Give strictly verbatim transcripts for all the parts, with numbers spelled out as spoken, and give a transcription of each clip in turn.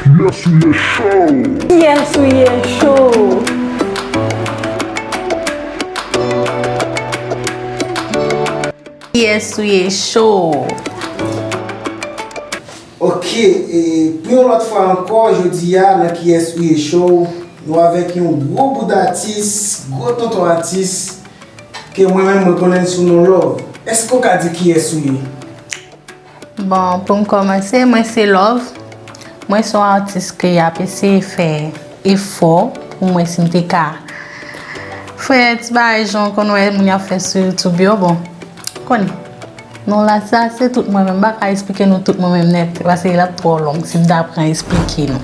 Kiyès ou ye show? Kiyès ou ye show? Kiyès ou ye show? Ok, e pou yon lòt fwa ankò, jodi a, nan Kiyès ou ye show, nou avèk yon gwo bout atis, gwo tonton atis, ke mwen menm mwen konnen l sou non Love. Èske w ka di kiyès ou ye? Bon, pou m kòmanse, mwen se Love. Mwen se yon atis ke y ap eseye fè efò pou m wè si m te ka fè ti bagay jan w konn wè moun y ap fè sou YouTube yo. Bon, konnen, non la sa, se tout mwen menm. M pa ka esplike nou tout mwen menm nèt, paske l ap twò long si m ta pran esplike nou.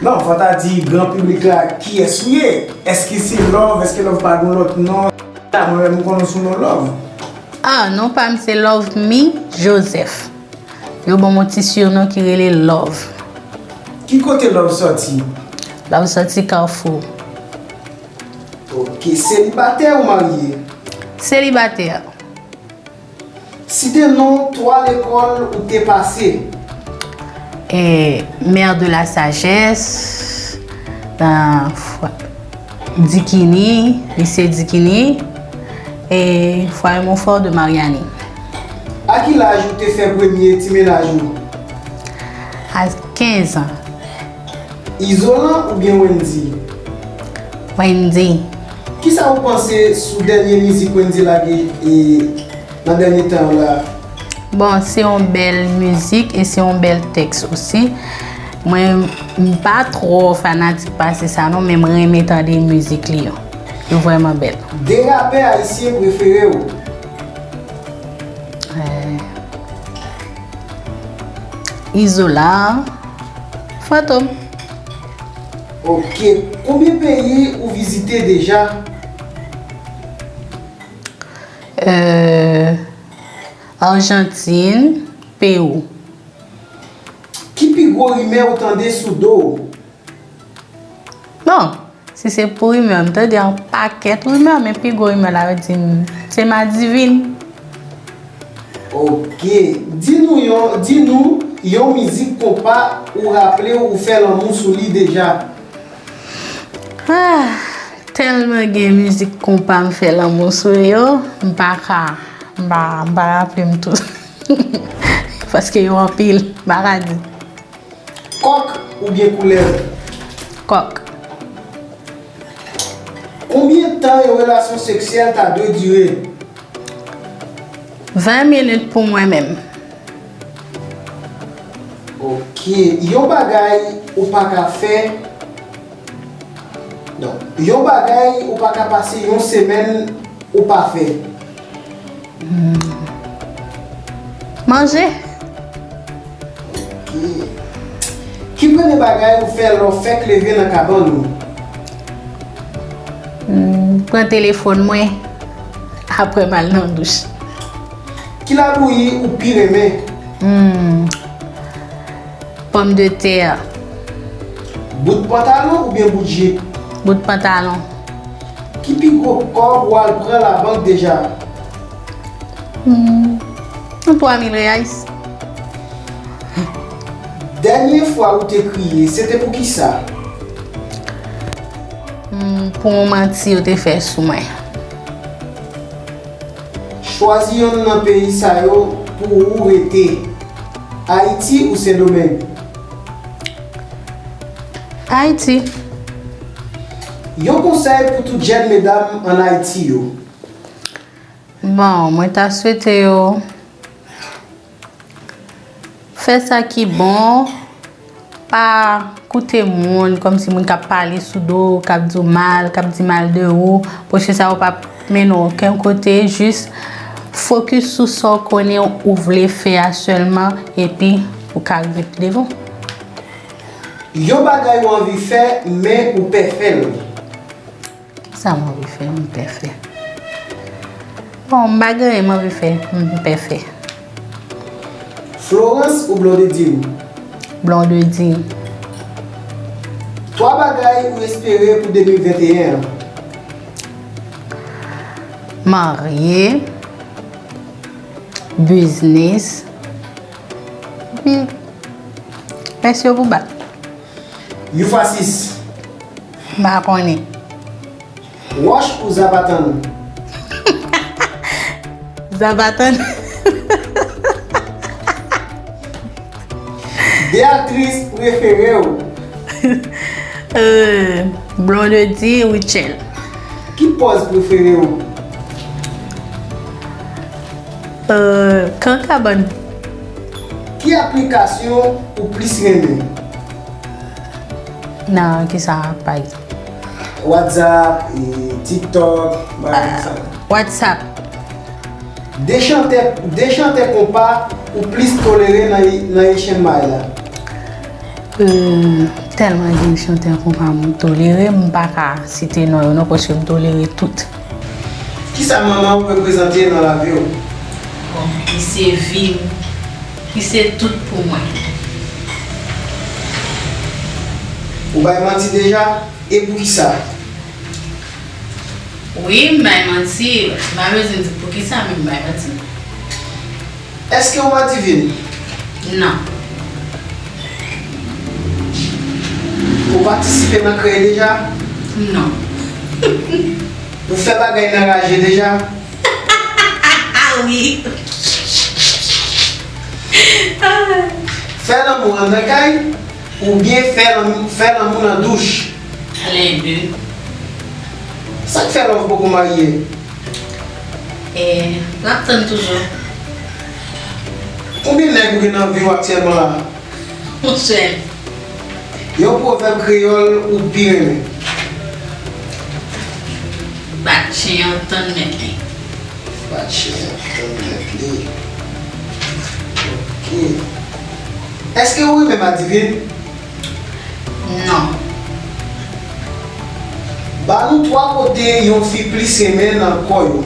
Non, fò ta di gran piblik la kiyès ou ye. Èske se Love? Èske Love pa gen lòt non? Mwen menm, m konnen w sou non Love. Ah, non pa m se Love Me Joseph. Yo ban m yon ti surnom ki rele Love. Ki kote Love sòti? Love sòti Kafou. Ok, selibatè ou marye? Selibatè. Site non twa lekòl ou te pase. E, Mère de la Sagesse, nan Fwa-, Dikini, Lise Dikini, e Foyer Montfort de Mariani. A ki laj ou te fè premye ti mennaj ou? A kenz an. Izolan oubyen Wendyy? Wendyy. Kisa ou panse sou dènye mizik Wendyy lage, e, nan dènye tan yo la? Bon, se yon bèl mizik e se yon bèl tèks osi. Mwen, m pa twò fanatik pase sa non, men m renmen tande mizik li yo. Yo vrèman bèl. De rapè ayisyen prefere w? Eh, Izola, Fantom. Ok. Konbyen peyi ou vizite deja? Euh, Argentine, Pérou. Ki pi gwo rimè ou tande sou do w? Bon, si se pou rimè, m tande yon pakèt rimè, men pi gwo rimè la, yo di m se madivin. Ok. Di nou yon, di nou yon mizik konpa ou raple w ou fè lanmou sou li deja. Ah, tèlman gen mizik konpa m fè lanmou sou yo, m pa ka, m pa, m pa raple m tout. Paske yo anpil, m pa ka di. Kòk oubyen koulèv? Kòk. Konbyen tan yon relasyon seksyèl ta dwe dire? Ven minit pou mwen menm. Ok. Yon bagay ou pa ka fè. Non. Yon bagay ou pa ka pase yon semèn ou pa fè. Hmm. Manje. Ok. Ki premye bagay ou fè lè w fèk leve nan kabann ou? Hmm, pran telefòn mwen, apre m al nan douch. Ki labouyi ou pi renmen? Hmm, pòmdetè. Bout pantalon oubyen bout jip? Bout pantalon. Ki pi gwo kòb ou al pran labank deja? Hmm, yon twa mil reais. Dènye fwa ou te kriye, se te pou kisa? Hmm, pou yon manti yo te fè sou mwen. Chwazi yonn nan peyi sa yo pou ou rete, Ayiti ou Sendomeng? Ayiti. Yon konsèy pou tout jèn medam ann Ayiti yo. Bon, mwen ta swete yo fè sa ki bon, pa koute moun, kòmsi moun k ap pale sou do w, k ap di w mal, k ap di mal de ou, paske sa yo p ap mennen w okenn kote, jis fokis sou sa w konnen ou vle fè a sèlman, epi ou ka rive pi devan. Yon bagay ou anvi fè, men ou pè fè l. Sa m anvi fè, m pè fè. Bon, m pa gen anyen m anvi fè, m pè fè. Florence ou Blondedine? Blondedine. Twa bagay ou espere pou de mil venteyen an? Marye, biznis, epi mèsi yo pou bak. Youfrasis. M pa konnen. Wòch ou Zabatann? Zabatann. De aktris prefere w? Euh, Blondedy, Rutshelle. Ki pòz prefere w? Euh, Kan Kabann. Ki aplikasyon ou plis renmen? Nan kisa, pa egzanp? WhatsApp, e, TikTok, bagay konsa. WhatsApp. De chantè, de chantè konpa ou plis tolere nan, nan Haitian Bay la? Euh, tèlman gen chantè konpa m tolere, m pa ka site non yo non, paske m tolere tout. Kisa manman w reprezante nan lavi w? Bon, li se vi m, li se tout pou mwen. Ou bay manti deja? E poukisa? Wi, m bay manti. M pa bezwen di poukisa, men m bay manti. Èske w adivin? Non. Ou patisipe nan krèy deja? Non. Ou fè bagay nan raje deja? Wi. Fè lanmou anndan kay oubyen fè lanmou, fè lanmou nan douch? Lè de. Sa k fè love poko marye? E, l ap tann toujou. Konbyen nèg ou gen nan vi w aktyèlman la? Yon sèl. Yon pwovèb kreyòl ou pi renmen? Bat chen an tann mèt li. Bat chen an tann mèt li. Ok. Èske ou renmen m adivin? Non. Ba nou twa kote yon fi plis renmen nan kò yo.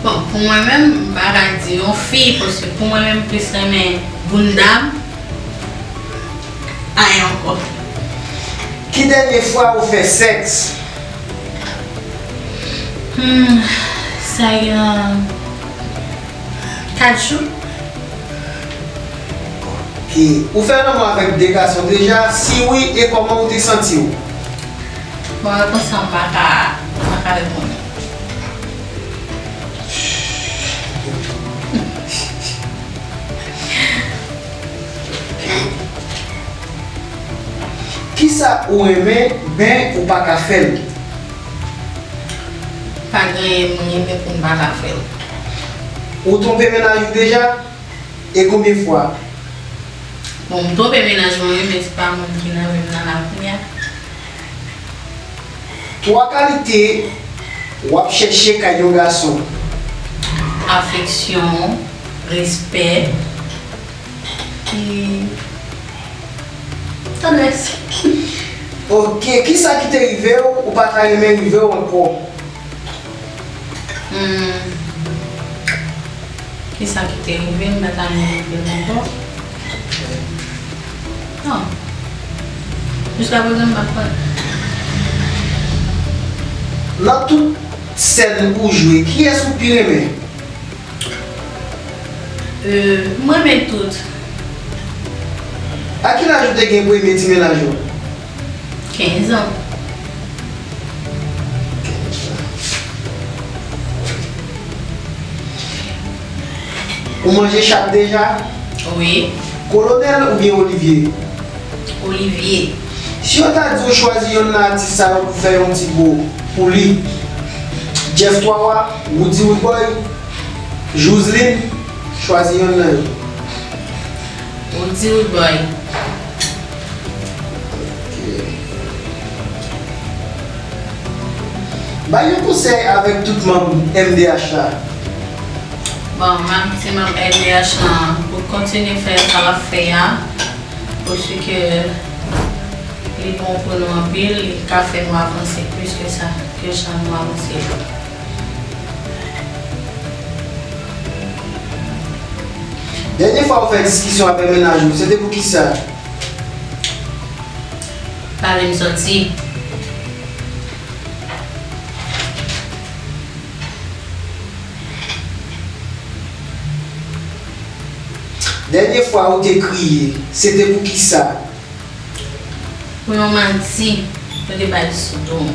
Bon, pou mwen menm, m pa ka di yon fi, paske pou mwen menm, m plis renmen bounda m. Ay ankò. Ki dènye fwa ou fè sèks? Hmm, sa gen kat jou. Ok. Ou fè lanmou avèk de gason deja? Si wi, e kòman ou te santi w? Bon, repons sa, m pa ka, m pa ka reponn. Kisa ou renmen, men ou pa ka fè l? Pa gen anyen m renmen pou m pa ka fè l. Ou twonpe mennaj ou deja? E konbyen fwa? Bon, m twonpe mennaj mwen, wi, men se pa moun ki nan vi m nan la kounye a. Twa kalite w ap chèche kay yon gason. Afeksyon, respè, e tandrès. Ok, kisa ki te rive w, ou pa ta renmen rive w ankò? Hmm. Kisa ki te rive m, m pa ta renmen rive l ankò? Non. Jiskaprezan, m pa t konnen. Nan tout sèn ou jwe, kiyès ou pi renmen? Euh, m renmen tout. A ki laj ou te gen premye ti mennaj ou? Kenz an. Ou manje chat deja? Wi. Kolonèl oubyen Olivye? Olivye. Si yo ta di w chwazi yonn nan atis sa yo pou fè yon ti bo pou li, Jeff Twawa, Roody Roodboy, Jouseline, chwazi yonn nan yo. Roody Roodboy. Ok. Bay yon konsèy avèk tout manm M D H la. Bon, m ap di manm M D H lan pou kontinye fè sa l ap fè a, paske li bon pou nou anpil, li ka fè nou avanse plis ke sa, ke jan nou avanse yo. Dènye fwa ou fè diskisyon avèk mennaj ou, se te pou kisa? Pale m sòti. Dènye fwa ou te kriye, se te pou kisa? Pou yon manti, yo te bay sou do m.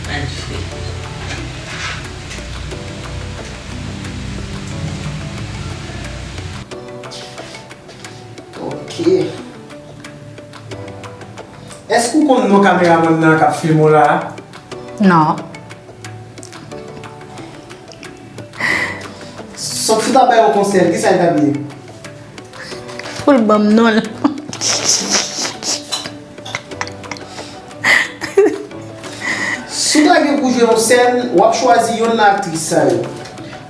Bay fre. Ok. Èske w konn non kameramann nan k ap filme w la a? Non. Sot fout ap bay yon konsèy, kisa li t ap ye? Fout ban m non l. Si w ta gen pou jwe yon sèn, w ap chwazi yonn nan aktris sa yo.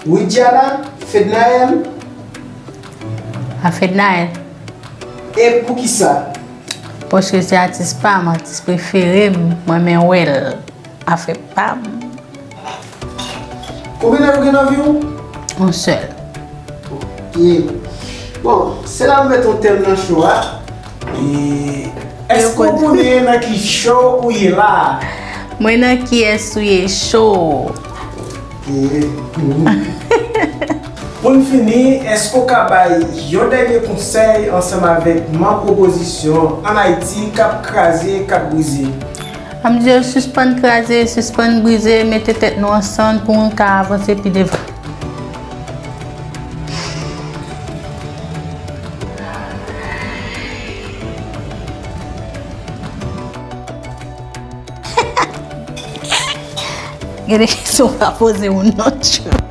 Widiana, Fednaelle. A Fednaelle. E poukisa? Paske se atis pa m, atis prefere m, mwen renmen wè l. Afè pa m. Konbyen nèg ou gen nan vi w? Yon sèl. Ok. Bon, se la nou met yon tèm nan cho a. E, èske w konnen nan ki cho ou ye la? Mwen nan kiyès ou ye cho. Ok. Pou n fini, èske w ka bay yon dènye konsèy ansanm avèk manm opozisyon an Ayiti k ap kraze, k ap brize? M ap di yo sispann kraze, sispann brize, mete tèt nou ansanm pou nou ka avanse pi devan. Gen de kesyon w pa poze moun non, tchou.